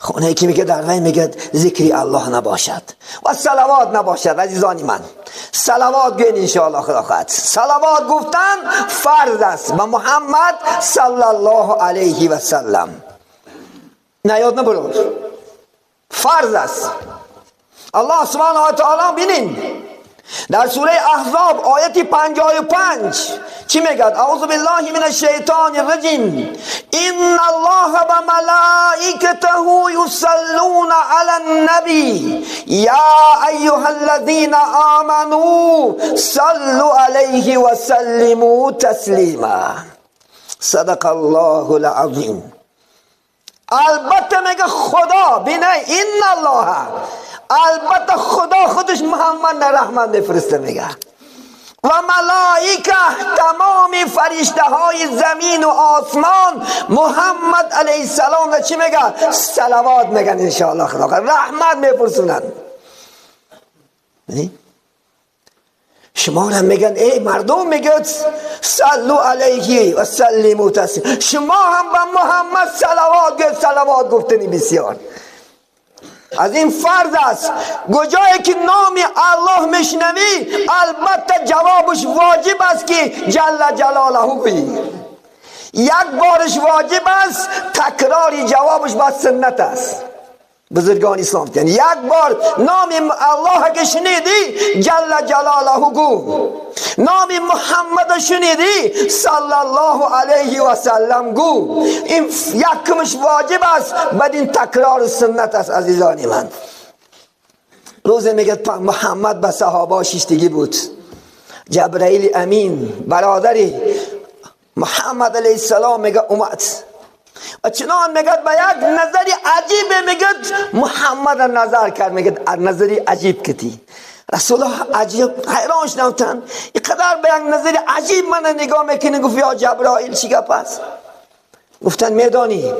خانه که میگه در وی میگه ذکری الله نباشد و صلوات نباشد. عزیزانی من صلوات گوین انشاءالله خدا خواهد. صلوات گفتن فرض است به محمد صلی الله علیه و سلم. نه یاد نبرد، فرض است. الله سبحانه و تعالی بینین در سوره احزاب آیت 55 چی میگه؟ اعوذ بالله من الشیطان الرجیم ان الله و ملائکته یصلون علی النبی یا ایها الذین آمنوا صلوا علیه و سلموا تسلیما. صدق الله العظیم. البته میگه خدا بینه ان الله، البته خدا خودش محمد رحمت میفرسته میگه و ملائکه، تمام فرشته های زمین و آسمان محمد علیه السلام را چی میگه؟ صلوات میگن انشاءالله خدا رحمت میپرسونن. شما را میگن ای مردم، میگه صلو علیه و سلموا تسلیما، شما هم به محمد صلوات گفت. صلوات گفتنی بسیار از این فرض است. کجایی که نام الله میشنوی البته جوابش واجب است که جل جلاله گویی. یک بارش واجب است، تکرار جوابش با سنت است. بزرگان اسلام یعنی یک بار نام الله که شنیدی جل جلاله گو، نام محمد شنیدی صلی الله علیه و سلم گو. این یکمش واجب است، بعد این تکرار سنت است. عزیزان من روز میگه محمد به صحابه شیشتگی بود، جبرائیل امین برادری محمد علیه السلام میگه اومد و چنان میگه با یک نظری عجیب میگه محمد نظر کرد، میگه نظری عجیب کتی. رسول الله عجیب حیران شدن، اینقدر به یک نظری عجیب من نگاه میکنه. گفت یا جبرائیل چی گپ است؟ گفتن میدانی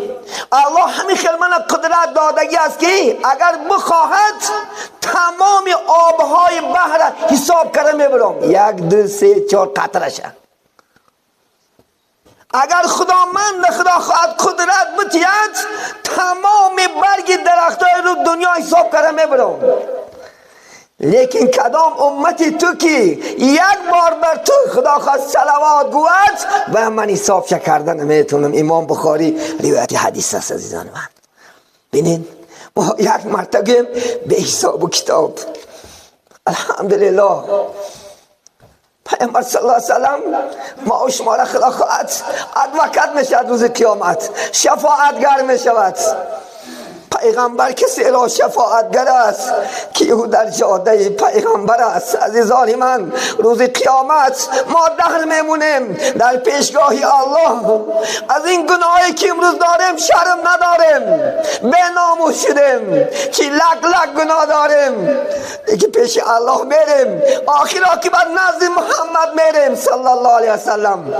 الله همین خیلی من قدرت دادگی است که اگر بخواهد تمام آبهای بحر حساب کرده میبرم، 1 2 3 4 قطره شه. اگر خداوند خدا خواهد قدرت بتید تمام برگ درختای رو دنیا حساب کرده میبرم، لیکن کدام امتی تو که یک بار بر تو خدا خواست صلوات گوید و من حساب کردن نمیتونم. امام بخاری روایت حدیث است. عزیزان من ببینین ما یک مرتبه به حساب و کتاب. الحمدلله پیامبر صلی الله علیه و سلم ما و شما را خدا خواهد ادوکت میشود، روز قیامت شفاعتگر میشود. پیغمبر کسی را شفاعتگر است که او در جاده پیغمبر است. عزیزان من روز قیامت ما دخل میمونیم در پیشگاه الله. از این گناهی که امروز داریم شرم نداریم، به ناموس شدیم که لک لک گناه داریم، که پیش الله میریم، آخر عاقبت نزد محمد میریم صلی الله علیه وسلم.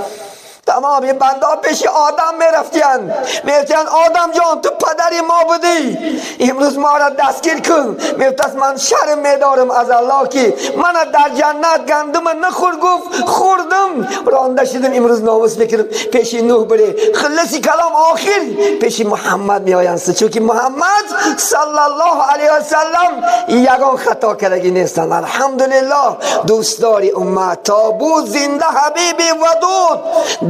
تمام این بنده ها پیش آدم میرفتین، میرفتین آدم جان تو پدری ما بودی، امروز ما را دستگیر کن. میگفت من شرم میدارم از الله که من در جنت گندم نخور، گفت خوردم رانده شدم، امروز ناموس میکنم پیش نوح بری. خلصی کلام آخر پیش محمد میآیند، چون که محمد صلی الله علیه و سلم یگان خطا کردگی نیستند. الحمدلله دوستداری امت تا بود زنده حبیبی ودود،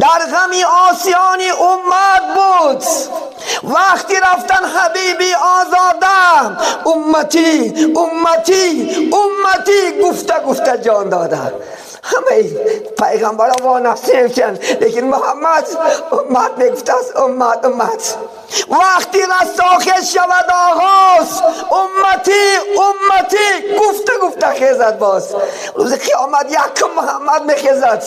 در غمی آسیانی امت بود. وقتی رفتن حبیبی آزاده، امتی امتی امتی گفته گفته جان داده. همه پیغمبران با نفسی میشن، لیکن محمد امت میگفته است، امت امت. وقتی رستاخیز شود آغاز، امتی امتی گفته گفته خیزد باز. روز قیامت یکم محمد میخیزد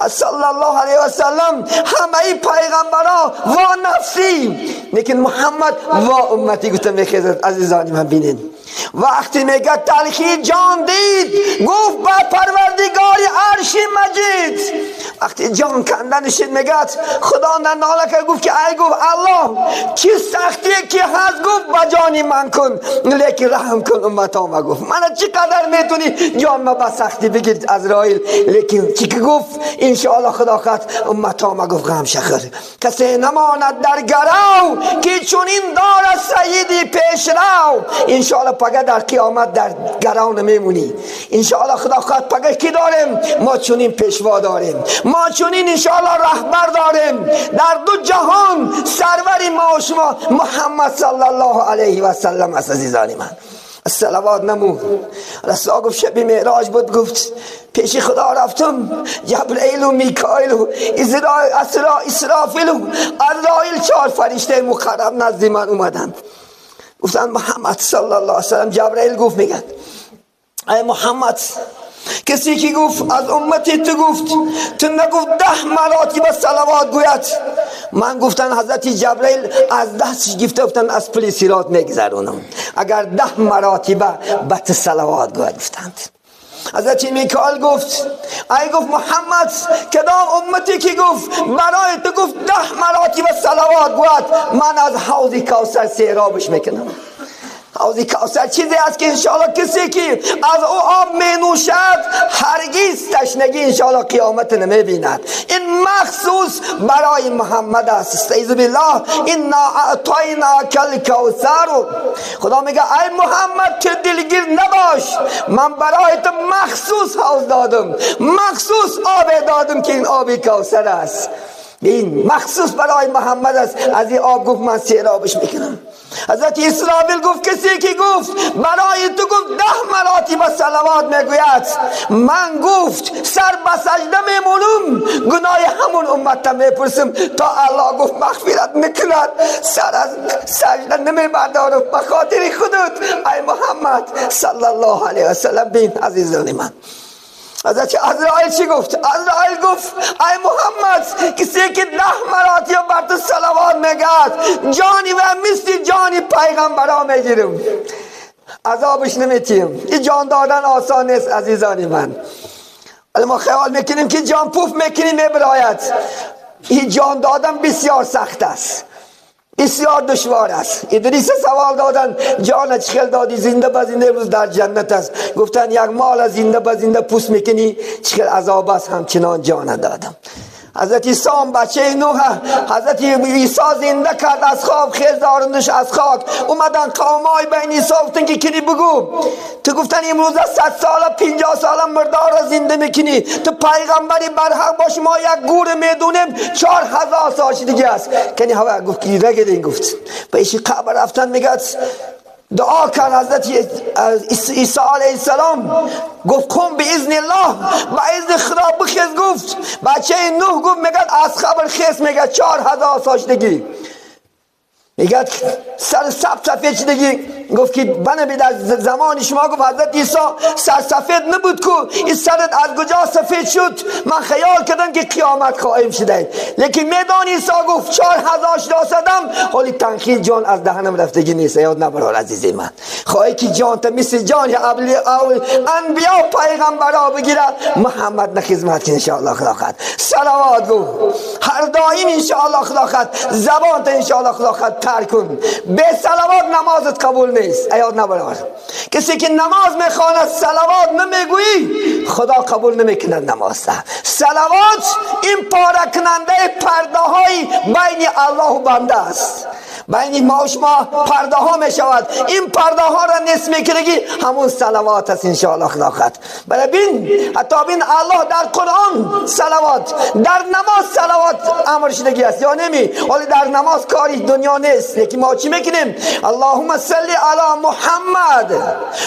صلی الله علیه و سلم، همه پیغمبران و نفسی، لیکن محمد و امتی گفته میخیزد. عزیزان من بینین وقتی میگه تلخی جان دید، گفت با پروردگار عرش مجید. وقتی جان کندن شد میگه خدا ناله کرد، گفت که ای گفت الله چه سختی که هست، گفت با جانی من کن، لیکن رحم کن امتام. گفت من چقدر میتونی جان ما با سختی بگیرید عزرائیل، لیکن چی که گفت انشاءالله خدا خواهد امتام. گفت غم شخر کسی نماند در گرو که که چنین دارد سیدی پیشرو. انشاءالله پگه در قیامت در گران میمونی. انشاءالله خدا خواهد پگه کی داریم؟ ما چنین پیشوا داریم، ما چنین انشاءالله رهبر داریم در دو جهان. سرور ما و شما محمد صلی الله علیه و سلم است. عزیزان من الصلوات نمو. رسول گفت شب معراج بود، گفت پیش خدا رفتم، جبرئیل و میکائیل و اسرافیل و عزرائیل 4 فرشته مقرب نزد من اومدند. گفتن محمد صلی الله علیه و سلم. جبرئیل گفت میگن ای محمد، کسی که گفت از امتی تو گفت تو نگفت 10 مراتب صلوات گوید. من گفتن حضرت جبرئیل از دستش گفته گفتن از پل صراط میگذرونم اگر 10 مراتب بت صلوات گوید. گفتند حضرت میکائیل گفت ای گفت محمد، کدام امتی که گفت برای تو گفت 10 مراتب صلوات گوید، من از حوض کوثر سیرابش میکنم. حوض کوثر چیزی است که انشاءالله کسی که از او آب می نوشد هرگز تشنگی انشاءالله قیامت نمی بیند. این مخصوص برای محمد است. استعیذ بالله، انا اعطیناک الکوثر. خدا میگه ای محمد که دلگیر نباش، من برای تو مخصوص حوض دادم، مخصوص آب دادم که این آب کوثر است. این مخصوص برای محمد است. از این آب گفت من سیرابش میکنم. حضرت اسرافیل گفت کسی که گفت برای تو گفت 10 مراتب صلوات میگوید، من گفت سر به سجده میمونم، گناه همون امت میپرسم تا الله گفت مغفرت میکند، سر از سجده نمیبردارم به خاطر خودت ای محمد صلی الله علیه و سلم. بین عزیزان من، حضرت عزرائیل چی گفت؟ عزرائیل گفت ای محمد، کسی که 10 مراتب بر تو صلوات میگد، جانی و مثل جانی پیغمبرا میگیرم، عذابش نمیتیم. این جان دادن آسان نیست عزیزان من. ولی ما خیال میکنیم که جان پوف میکنیم میبراید. این جان دادن بسیار سخت است، بسیار دشوار است. ادریس سوال دادن جان چخل دادی زنده به زنده امروز در جنت است. گفتن یک مال زنده به زنده پوست میکنی چخل عذاب است، همچنان جان دادم. حضرت عیسی بچه نوح، حضرت عیسی زنده کرد از خواب، خیزاندش از خاک. اومدن قومای بین عیسی گفتن که کنی بگو، تو گفتن امروز 100 ساله 50 ساله مردار را زنده میکنی، تو پیغمبری برحق باش، ما یک گور میدونیم 4000 سال دیگه است. کنی هوا گفت که رگدین. گفت به ایشی قبر رفتن، میگه دعا کرد حضرت عیسی علیه السلام، گفت قم باذن الله، با اذن خدا بخیز. گفت بچه نوح گفت میگه از خبر خیز، میگه 4000 سال دیگه، میگه سر سفید شدگی. گفت که بنه در زمان شما، گفت حضرت عیسی سر سفید نبود کو، این سرت از کجا سفید شد؟ من خیال کردم که قیامت قائم شده، لیکن میدان عیسی گفت 4000 شناسدم، حالی تنخیل جان از دهنم رفتگی نیست. یاد نبرار عزیز من، خواهی که جان تا مثل جان انبیا پیغمبرا بگیره، محمد نه خدمت که انشاءالله خدا خواهد. صلوات گو هر دائم انشاءالله خدا خواهد، زبان تا انشاءالله خدا خواهد تر کن. به صلوات نمازت قبول نیست، ایاد نبرار. کسی که نماز میخواند صلوات نمیگویی، خدا قبول نمیکند نماز. صلوات این پاره کننده پرده های بین الله و بنده است. بین ما و شما پرده ها می شود، این پرده ها را نصف میکنگی همون صلوات است انشاءالله خدا خواهد. برای بین حتی بین الله در قرآن صلوات، در نماز صلوات امر شدگی است یا نمی؟ ولی در نماز کاری دنیا نیست. لیکن ما چی میکنیم؟ اللهم صل علی محمد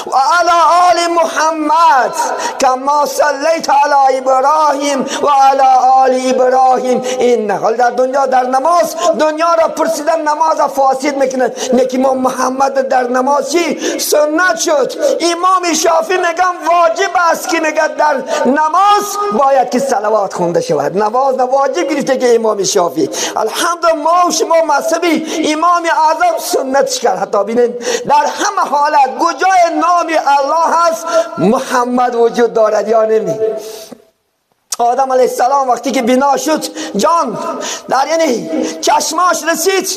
و علی آل محمد کما صلیت علی ابراهیم و علی آل ابراهیم. این حال در دنیا در نماز دنیا را پرسیدن نماز فاسد میکنه. لیکن ما محمد در نماز چی سنت شد. امام شافعی میگن واجب است که میگه در نماز باید که صلوات خونده شود. نماز واجب گرفته که امام شافعی. الحمدلله ما و شما مذهبی امام اعظم سنتش کرد. حتی ببینید در همه حالت کجای نام الله هست محمد وجود دارد یا نمی. آدم علیه السلام وقتی که بنا شد، جان در یعنی چشماش رسید،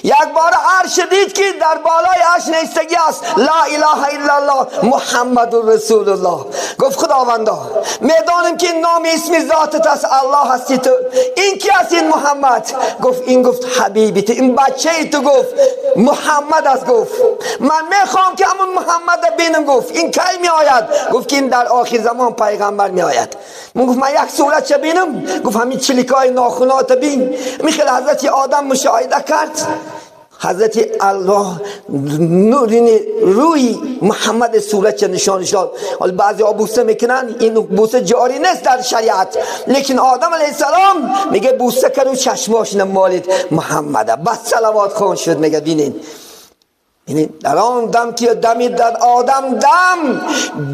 یک بار عرش دید که در بالای عرش نیستگی است، لا اله الا الله محمد رسول الله. گفت خداوندا میدانم که نام اسم ذاتت است، الله هستی تو، این کی است؟ این محمد. گفت این، گفت حبیبی تو، این بچه تو، گفت محمد است. گفت من میخوام که همون محمد بینم. گفت این کی می آید؟ گفت که این در آخر زمان پیغمبر می آید. من گفت من یک صورت چه بینم؟ گفت همین چلیکای ناخونات بین. میخواد حضرت آدم مشاهده کرد، حضرت الله نور روی محمد صورت چه نشانش داد. حالا بعضی ها بوسه میکنن، این بوسه جاری نیست در شریعت، لیکن آدم علیه السلام میگه بوسه کرد و چشماش نمالید محمد، بس صلوات خون شد. میگه بینین در آن دم که دمید در آدم دم،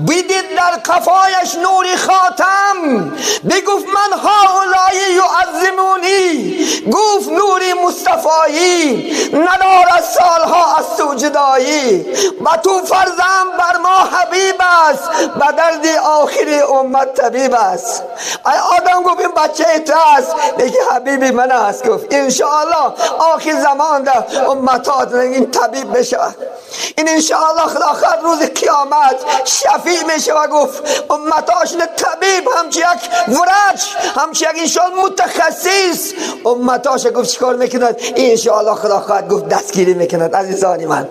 بدید در قفایش نوری خاتم، بگفت من هؤلاء یعظمونی، گفت نوری مصطفایی، ندارد سالها از تو جدایی، به تو فرزند بر ما حبیب است، به درد آخر امت طبیب است. ای آدم گفت این بچه تو است، میگه حبیبی من است. گفت انشاءالله آخر زمان در امتات این طبیب بشه، این انشاءالله خدا خواهد روز قیامت شفیع میشه. و گفت امتاش طبیب، همچی یک ورج، همچی یک انشاءالله متخصص امتاش. گفت چیکار میکند؟ انشاءالله خدا خواهد گفت دستگیری میکند. عزیزان من،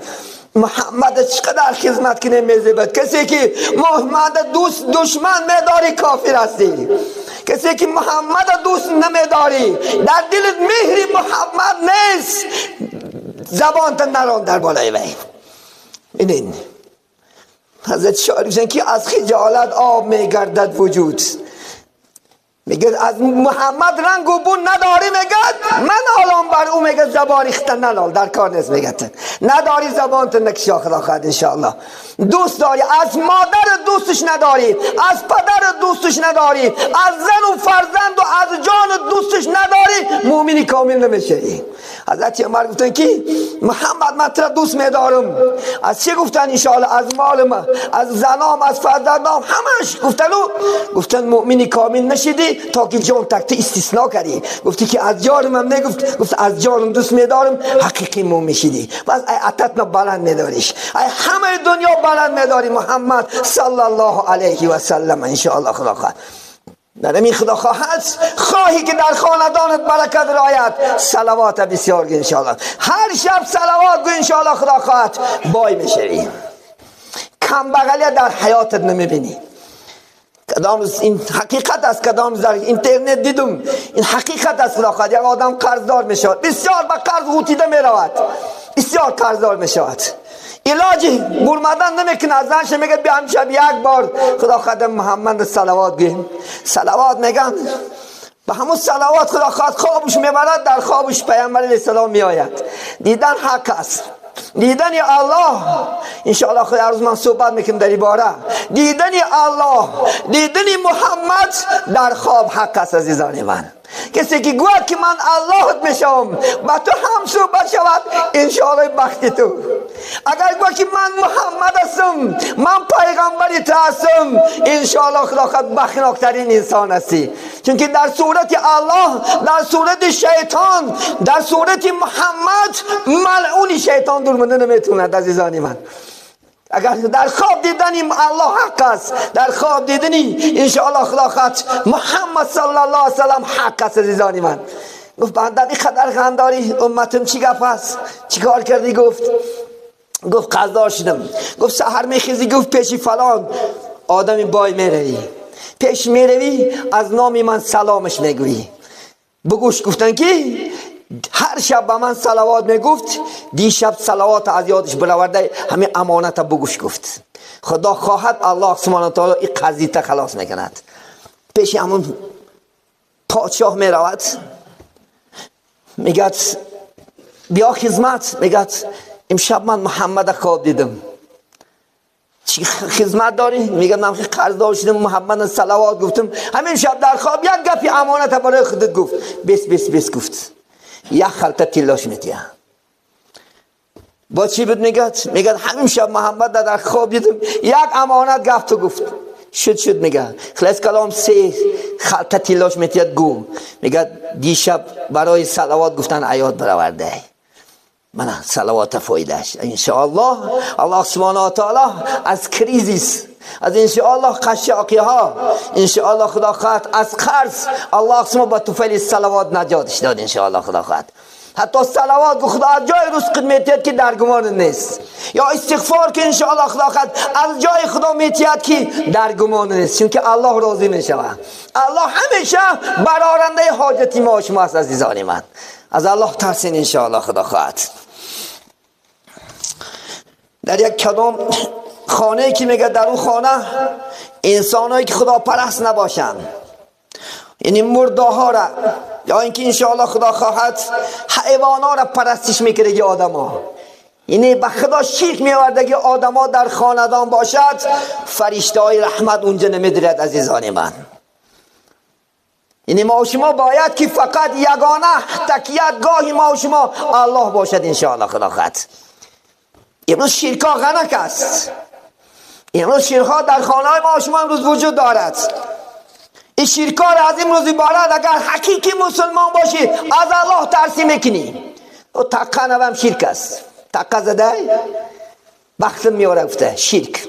محمد چقدر خدمت کنه میزیبد. کسی که محمد دوست دشمن میداری کافر هستی، کسی که محمد دوست نمیداری، در دلت مهر محمد نیست، زبان تا نران در بالای وی. ببینین حضرت شاعر میگن که از خجالت آب میگردد وجود، میگه از محمد رنگ و بو نداری، میگه من الان بر او، میگه زبان اخت نلال در کار نیست، میگه نداری زبان تا نکشا خدا خواهد انشاءالله. دوست داری از مادر دوستش نداری، از پدر دوستش نداری، از زن و فرزند و از جان دوستش نداری، مؤمنی کامل نمیشی. حضرت عمر گفتن که محمد من تو دوست میدارم. از چه گفتن؟ انشاءالله از مال من، از زنام، از فرزندام، همش گفتن. گفتن مؤمنی کامل نشدی تا که جان تکت استثناء کردی. گفتی که از جانم هم نگفت، گفت از جانم دوست میدارم، حقیقی مؤمن شدی. بس ای عتت بلند میداریش، ای همه دنیا بلند میداری محمد صلی الله علیه و سلم. انشاءالله خدا خواهد در این خدا خواهد خواهی که در خاندانت برکت رایت، صلوات بسیار گو انشاءالله، هر شب صلوات گو انشاءالله خدا خواهد بای میشوی. کم بغلی در حیاتت نمیبینی. کدام این حقیقت است، کدام در اینترنت دیدم این حقیقت است. خدا خواهد یک آدم قرضدار میشود، بسیار به قرض غوطیده میرود، بسیار قرضدار میشود، علاجی برمدن نمیکنه، از زنش میگه بیا امشب یک بار خدا خواهد محمد صلوات گویم. صلوات میگن، به همون صلوات خدا خواهد خوابش میبرد، در خوابش پیامبر علیه السلام میآید. دیدن حق است، دیدن الله انشاءالله خدا روز من صحبت میکنم در این باره. دیدن الله، دیدن محمد در خواب حق است. عزیزان من، کسی که گوید که من الله میشم با تو هم صحبت شود انشاءالله بخت تو. اگر گوید که من محمد هستم، من پیغمبر تو هستم، انشاءالله خدا خود بخناکترین انسان هستی. چون که در صورت الله، در صورت شیطان، در صورت محمد ملعون شیطان دور مانده نمیتوند. عزیزان من، اگر در خواب دیدنیم الله حق است، در خواب دیدنی انشاءالله خدا خواهد محمد صلی الله علیه وسلم حق است. عزیزان من، گفت بنده اینقدر غم داری امتم چی گفت است؟ چی کار کردی؟ گفت قرضدار شدم. گفت سحر میخیزی، گفت پیش فلان آدمی بای میروی، پیش میروی از نام من سلامش میگویی. بگوش گفتن که هر شب به من صلوات میگفت، دیشب صلوات از یادش برآورده، همین امانت بگوش گفت. خدا خواهد الله سبحانه و تعالی این قضیه خلاص میکند. پیش همون پادشاه میرود، میگه بیا خدمت، میگه امشب من محمد خواب دیدم. چی خدمت داری؟ میگم من قرضدار شدم، محمد صلوات گفتم، همین شب در خواب یک گپی امانت برای خودت گفت. بس بس بس گفت یک خلطه تلاش میتیه. با چی بود؟ میگه همین شب محمد در خواب دیدم یک امانت گفت و گفت. شد شد میگه. خلاص کلام سه خلطه تیلاش میتید گو. میگه دیشب برای صلوات گفتن عیاد برآورده. من صلوات فایدهش انشاءالله الله سبحانه و تعالی از کریزیس، از انشاءالله قشاقی ها، انشاءالله خدا خواهد از قرض الله سبحانه با توفیل صلوات نجاتش داد انشاءالله خدا خواهد. حتی صلوات خدا از جای رزق میتید که در گمان نیست، یا استغفار که انشاءالله خدا خواهد از جای خدا میتید که در گمان نیست، چون که الله راضی میشود. الله همیشه برآورنده حاجتی ما و شما است عزیزان من. از الله ترسین انشاءالله خدا خواهد. در یک کدام خانه که میگه در اون خانه انسانایی که خدا پرست نباشن، یعنی مرده ها را یا اینکه انشاءالله خدا خواهد حیوان را پرستش میکردگی آدم ها، یعنی به خدا شرک میآوردگی آدم ها در خاندان باشد، فرشته های رحمت اونجا نمیدرد عزیزان من. یعنی ما و شما باید که فقط یگانه تکیت گاهی ما و شما الله باشد انشاءالله خدا خواهد. امروز شرکا غنک است، امروز شرکا در خانه های ما و شما امروز وجود دارد. این شرکا را از امروز عبارت اگر حقیقی مسلمان باشی از الله ترسی میکنی. او تقه نوام شرک است، تقه زده بختم میاره گفته شرک،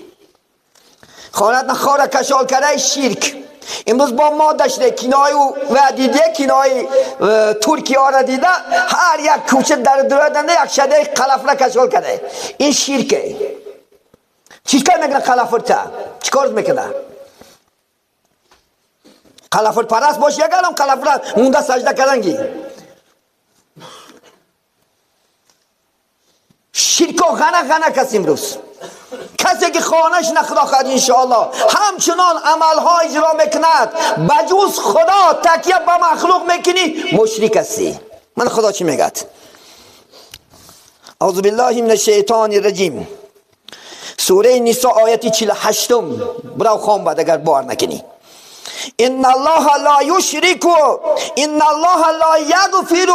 خانت نخواره کشال کرده شرک. امروز با ما داشته کینای و دیده کینای ترکیه را دیده، هر یک کوچه در دردنده یک شده قلف را کشال کرده، این شرکه. چیکار میکنه قلفرتا؟ چیکار میکنه؟ قلفر پرست باشی اگر هم قلفر مونده سجده کردنگی. شرک و غنه غنه کس امروز کسی که خانهش نخدا خواهد انشاءالله همچنان عملها اجرا میکند بجوز خدا تکیه به مخلوق میکنی مشرک هستی. من خدا چی میگد؟ اعوذ بالله من الشیطان الرجیم، سوره نساء آیت 48 برو خان بعد اگر بار نکنی. ان الله لا یشرک ان الله لا یغفر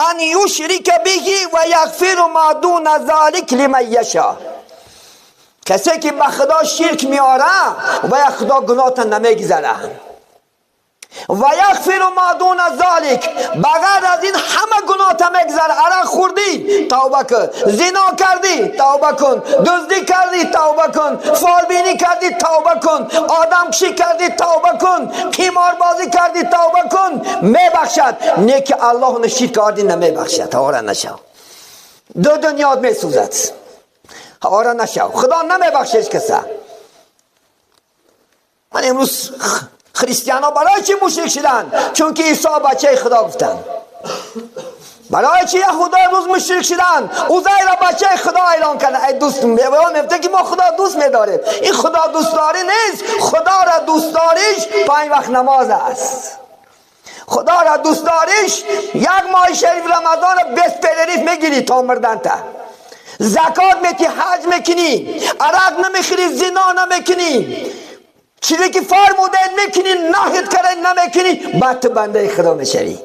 ان یشرک به و یغفر ما دون ذلک لمن یشاء. کسی که به خدا شرک میاره و خدا گناه نمیگذره و یغفر ما دون ذلک، بغیر از این همه گناه میگذره. عرق خوردی توبه کن، زنا کردی توبه کن، دزدی کردی توبه کن، فالبینی کردی توبه کن، آدم کشی کردی توبه کن، قماربازی کردی توبه کن، میبخشد. نه که الله نه شرک کردی نمیبخشد. آره نشو، دو دنیا میسوزد. آره نشو، خدا نمیبخشه هیچ کسا. من امروز خریستیانا برای چی مشرک شدن؟ چون که عیسی بچه خدا گفتن. برای چی یهودا امروز مشرک شدن؟ عزیر بچه خدا اعلان کردن. ای دوست میگه که ما خدا دوست میداریم. این خدا دوستداری نیست. خدا را دوستداریش 5 وقت نماز است. خدا را دوستداریش یک ماه شریف رمضان 20 پدریف میگیری تا مردن تا. زکات میتی، حج میکنی، عرق نمیخوری، زنا نمیکنی، چیزی که فرموده میکنی، نهیت کرده نمیکنی، بعد تو بنده خدا میشوی.